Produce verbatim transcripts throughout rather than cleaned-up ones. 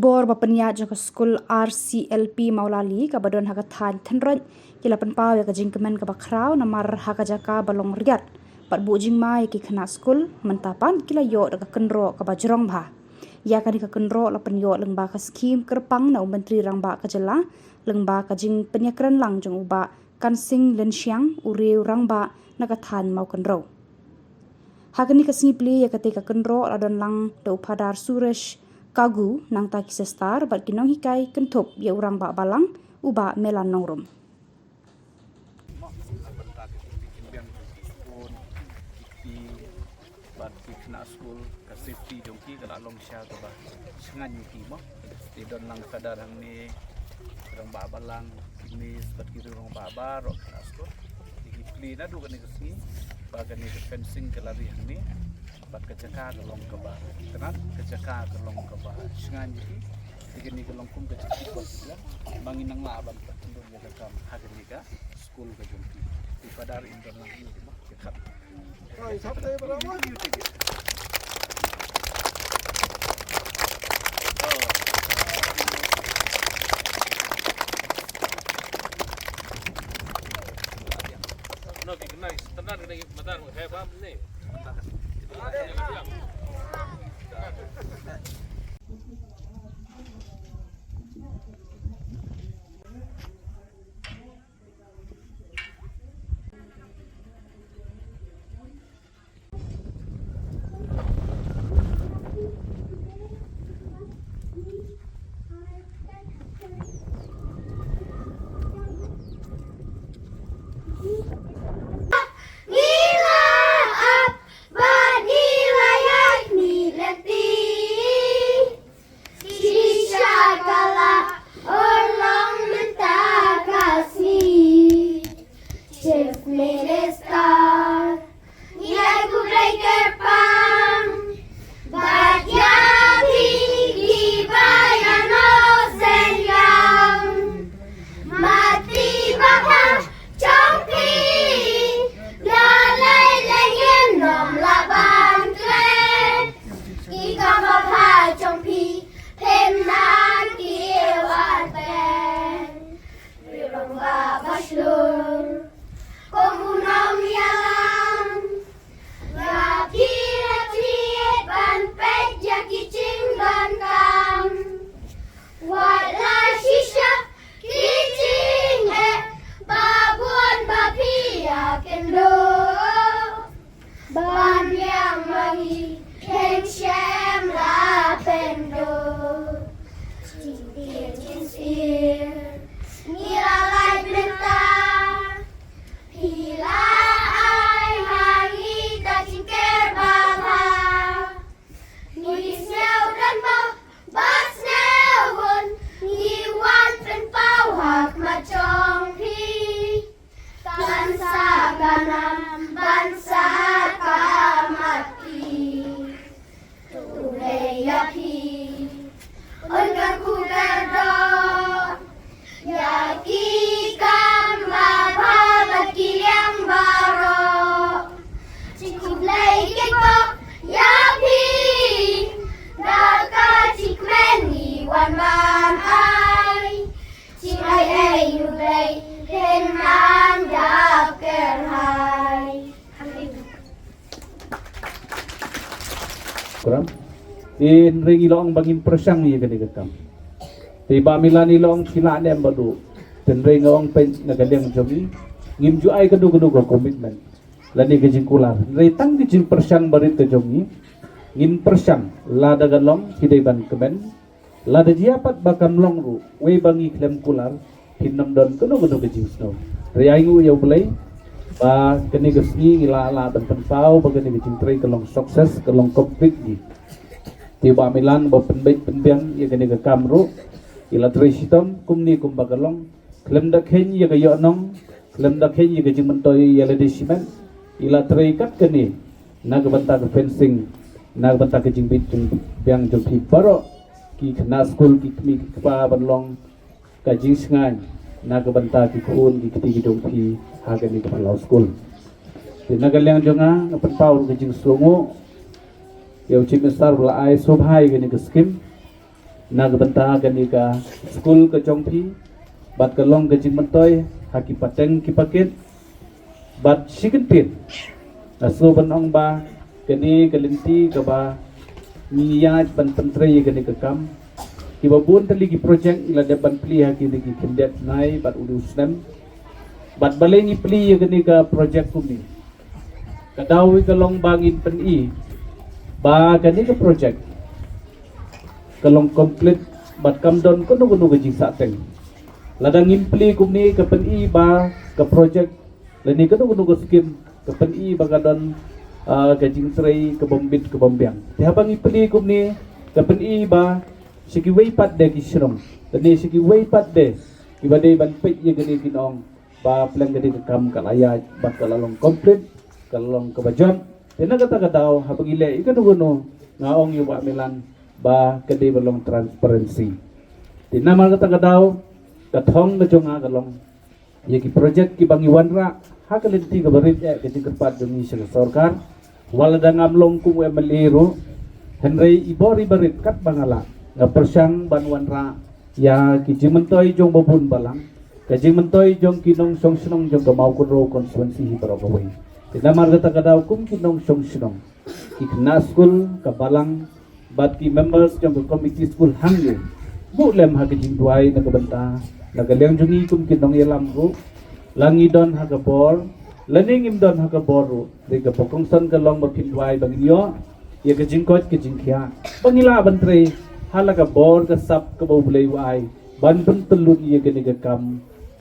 Por ba pynïaid jong ka skul R C L P Mawlali kaba don ha ka thaiñ Thynroit, ki la pynpaw ïa ka jingkmen kaba khraw namar ha ka jaka ba long riat bad buh jingma ïa ki khynnah skul, mynta pat ki la ïoh da ka kynroh kaba jrong bha. Ïa kane ka kynroh la pynïoh lyngba ka skhim kyrpang na u Myntri Rangbah ka jylla, lyngba ka jingpynïakren lang jong u Bah Kansing Lynshiang, u riew rangbah na ka thaiñ Mawkynrew. Ha kane ka sngi plie ïa katei ka kynroh la don lang da u Phadar Suresh Kagu, nangta ki sister bad ki nonghikai kynthup ïa u Rangbah Balang, u Bah Melan Nongrum. Bad ki khynnah skul, ka safety jong ki ka la long sha kaba shngaiñ ïa ki mo. Te don lang Phadar hangne, Rangbah Balang, ki miss bad ki rangbah baroh khynnah skul. Te ki plie naduh kane ka sngi ba kane ka fencing ka la rieh hangne. Bad ka jaka ka long kaba, ka jaka ka long kaba shngaiñ ïa ki. Te kane ka long kum ka jingtip ba ngi nang lah ban pynlong ïa ka kam ha kane ka skul ka jong ki. Te Phadar in don lang hangne mo. Ngi la ap bad ngi la ïaid mih lynti. Shisha ka la urlong mynta ka sngi. Chief Minister, ngi ai khublei kyrpang bad ïa phi kiba ïa nongsen ïam. Mati bha jong phi, da lei lei ngin ym lah ban klet. Ki kam babha jong phi, phin nang ki wat ben. Ri Rangbah Bashlur, kum u nongïalam, ïa phi la thied ban peit ïa ki jingdonkam. Wat la shisha ki jingeh ba bun ba phi ïakynduh. Ban ïa ma ngi, phin shem la pynduh. Jingtieng jingsngewsih ngi la lait mynta. Phi la ai ha ngi ka jingker babha. Ngi sngewdon bha, ba sngewbha ngi wan pynpaw ha khmat jong phi. Kan sa ka nam, ban sa ka mati. To lei ïa phi, un kyrkhu kyrdoh ïa ki kam babha bad ki liang baroh. Khublei kyrpang ïa phi, da ka jingkmen ngi wan ban ai. Jingai ei U Blei, phin nang ïap kyrhai. Kram. Te hynrei ngi la ong ba ngin pyrshang ïa kane ka kam. Te Bah Milan i la ong ki lah ne em Bah Duh. Te hynrei nga ong peit na ka liang jong ngi, ngim ju ai kano kano ka commitment lane ka jingkular. Hynrei tang ka jingpyrshang barit ka jong ngi, ngin pyrshang lada ka long ki dei ban kmen. Lada jia pat ba kam long ruh, wei ba ngi khlem kular, phin ym don kano kano ka jingsngew. Hynrei ai nguh ïa U Blei ba kane ka sngi ngi la lah ban pynpaw ba kane ka jingtrei ka long success, ka long complete ngi. Te Bah Milan ba pynbeit pynbiang ïa kane ka kam ruh, i la trei shitom kumne kumba ka long. Khlem da kheiñ ïa ka ïohnong, khlem da kheiñ ïa ka jingmyntoi ïa lade shimet, i la trei kat kane na ka bynta ka fencing, na ka bynta ka jingbit jingbiang jong phi baroh ki khynnah skul, ki kmie ki kpa, ban long ka jingshngaiñ na ka bynta ki khun ki kti ki jong phi ha kane ka phyllaw skul. Te na ka liang jong nga, nga pynpaw ka jingsngewnguh ïa u Chief Minister ba la ai sngewbha ïa kane ka skim. Na ka bynta kane ka skul ka jong phi, bad ka long ka jingmyntoi ha ki pateng ki pakit, bad shi kyntien nga sngewbha ban ong ba kane ka lynti kaba ngi ïaid ban pyntrei ïa kane ka kam, kiba bun tylli ki projek ngi la dep ban plie ha kine ki khyndiat bnai bad u snem, bad balei ngi plie ïa kane ka projek kumne. Ka daw ka long ba ngin pyni ba kane ka projek ka long complete bad kam don kano kano ka jingsahteng. Lada ngim plie kumne ka pyni ba ka projek lane kano kano ka skim ka pyni ba ka don, ah, ka jingtrei ka bym bit ka bym biang. Te haba ngi plie kumne ka pyni ba sha kiwei pat de ki shnong lane sha kiwei pat de kiba dei ban peit ïa kane kin ong ba pleng kane ka kam ka la ïaid bad ka la long complete, ka la long kaba jop. Te na kata ka daw haba ngi leh ïa kano kano nga ong ïa u Bah Milan ba ka dei ban long transparency. Te namar kata ka daw ka thong ka jong nga ka long ïa ki projek kiba ngi wanrah ha ka lynti kaba rit eh ka jingkyrpad jong ngi sha ka sorkar. Wat lada ngam long kum u MLA ruh, hynrei i bor iba rit katba nga lah nga pyrshang ban wanrah ïa ki jingmyntoi jong ba bun balang, ka jingmyntoi jong ki nongshong shnong jong ka Mawkynrew constituency hi baroh kawei. Te namar kata ka daw kum ki nongshong shnong, ki khynnah skul, ka balang bad ki members jong ka committee skul hangne, buh lem ha ka jingduwai na ka bynta na ka liang jong ngi kum ki nongïalam ruh. La ngi don ha ka bor lane ngim don ha ka bor ruh, dei kaba kongsan ka long ba phin duwai ba ngin ïoh ïa ka jingkoit ka jingkhiah ba ngi lah ban trei ha la ka bor ka sap kaba U Blei u ai ban pyntyllun ïa kane ka kam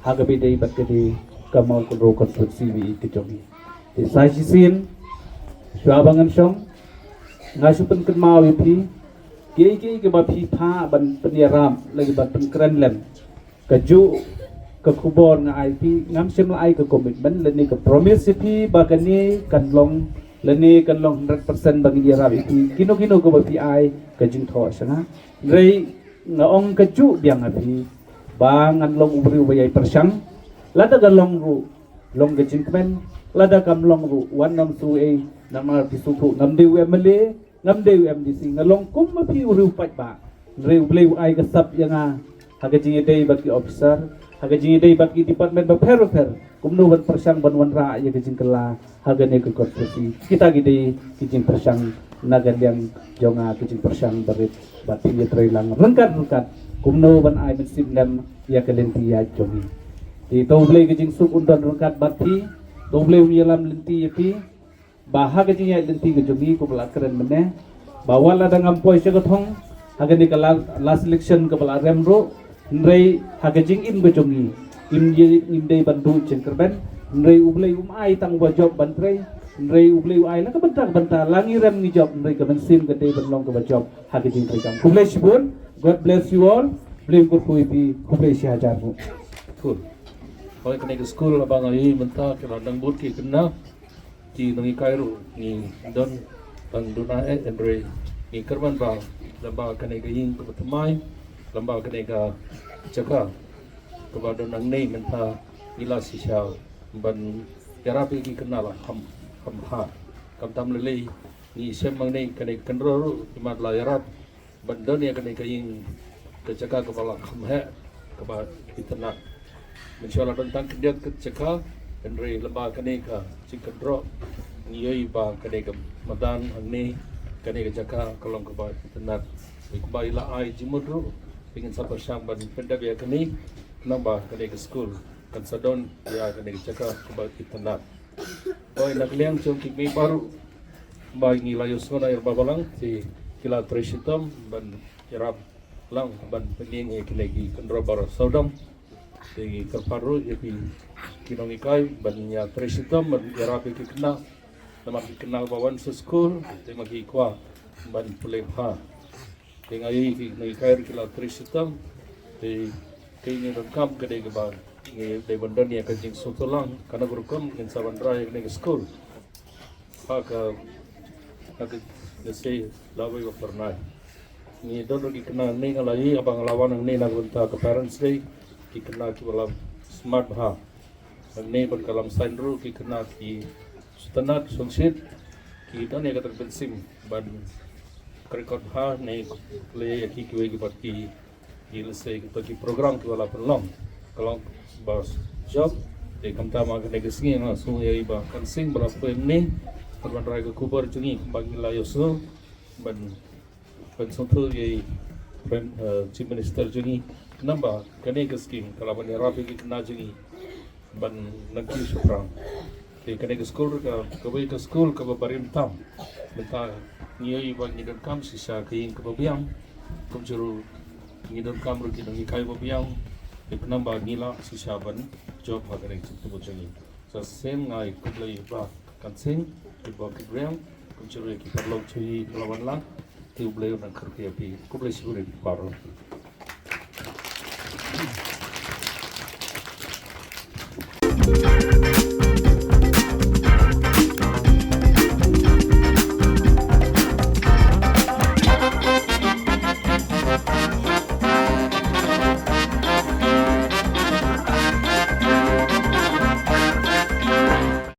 ha kaba dei bad ka dei ka Mawkynrew constituency ka jong ngi. Te sa shisien shuwa ba ngan shong, nga shu pynkynmaw ïa phi kiei kiei kiba phi phah ban pynïarap lane ban pynkren lem. Kajuh ka khubor nga ai phi, ngam shym la ai ka commitment lane ka promise ïa phi ba kane kan long lane kan long hundred percent ba ngin ïarap ïa phi kino kino kaba phi ai ka jingthoh sha nga. Hynrei nga ong kajuh biang ha phi ba ngan long u briew ba ïai pyrshang. Lada ka long ruh long ka jingkmen, lada kam long ruh wat nym shu ei, namar phi sngewthuh ngam dei u MLA, ngam dei u MDC, nga long kum ma phi u riew paidbah. Hynrei U Blei u ai ka sap ïa nga ha ka jingïadei bad ki officer, ha ka jingïadei bad ki department bapher bapher, kumno ban pyrshang ban wanrah ïa ka jingkylla ha kane ka constituency. Kita ki dei ki jingpyrshang na ka liang jong nga, ki jingpyrshang barit bad phi ïatreilang ryngkat ryngkat kumno ban ai mynsiem lem ïa ka lynti ïaid jong ngi. Te to U Blei ka jingsuk un don ryngkat bad phi, to U Blei un ïalam lynti ïa phi. Ba ha ka jingïaid lynti ka jong ngi kumba la kren mynne, ba wat lada ngam poi sha ka thong ha kane ka la-, last election kaba la rem ruh, hynrei ha ka jingim ka jong ngi, im ye, im dei ban duh jingkyrmen. Hynrei U Blei um ai tang uba jop ban trei, hynrei U Blei u ai la ka bynta ka bynta, la ngi rem ngi jop, hynrei ka mynsiem ka dei ban long kaba jop ha ka jingtrei kam. Khublei shibun, God bless you all. Blei kyrkhu ïa phi, khublei shihajar nguh. Cool. Hoi, kane ka skul haba nga ïohi mynta ki la dang bud ki khynnah. Ki nonghikai ruh ngi don tang duna eh, hynrei ngi kyrmen ba lem bad kane ka ïing kaba thymmai, lem bad kane ka jaka kaba don hangne mynta ngi la shisha ban ïarap ïa ki khynnah la kham, kham bha. Khamtam lei lei ngi shem hangne kane ka kynroh ruh ki mat la ïarap ban don ïa kane ka ïing ka jaka kaba la kham heh kaba itynnad. Mynshuwa la don tang khyndiat ka jaka, hynrei lem bad kane ka jingkynroh ngi ïohi ba kane ka madan hangne, kane ka jaka ka long kaba itynnad. Kumba i la ai jingmut ruh, te ngin sa pyrshang ban pyndep ïa kane, namar ba kane ka skul kan sa don ïa kane ka jaka kaba itynnad. Hoi, na ka liang jong ki kmie baroh ba ngi la ïohsngew na i Bah Balang, te ki la trei shitom ban ïarap lang ban pynïeng ïa kine ki kynroh baroh sawdong. Te ngi kyrpad ruh ïa phi ki nonghikai ban ïa trei shitom ban ïarap ïa ki khynnah. Namar ki khynnah ba wan sha skul te ma ki kwah ban pule bha. Te nga ïohi ki nonghikai ruh ki la trei shitom. Te kane ngi donkam ka dei kaba ngi dei ban don ïa ka jingsngewthuh lang kano ka rukom ngin sa wanrah ïa kane ka skul. Ha ka, ha ka, ka sei lawei ba phyrnai. Ngi don ruh ki khynnah hangne, nga la ïohi haba nga la wan hangne na ka bynta ka Parents' Day, ki khynnah kiba la smart bha. Hangne bad ka Lamsain ruh ki khynnah ki sngewtynnad sngewsih, ki don ïa kata ka mynsiem ban record ha ne le ya ki kiwei ki bat ki ki lese ki to ki program ki wala pynlong ka long ba jop. Te kumta ma kane ka sngi nga sngew ïa i Bah Kansing ba la poi mynne ban rai ka khubor jong ngi ba ngi la ïohsngew ban ban sngewthuh ïa i Chief Minister jong ngi. Namar ba kane ka skim ka la ban ïarap ïa ki khynnah jong ngi ban nang kiew shaphrang. Te kane ka skul ka kawei ka skul kaba barim tam. Mynta ngi ïohi ba ngi donkam shisha ka ïing kaba biang. Kumjuh ruh ngi donkam ruh ki nonghikai ba biang. Te namar ba ngi lah shisha ban jop ha kane ka skim jong ngi. Sa shisien nga ai khublei Bah Kansing, ki ba ki briew, kumjuh ruh ki paralok jong ngi ba la wan lang. Te U Blei un nang kyrkhu ïa phi. Khublei shibun ïa phi baroh.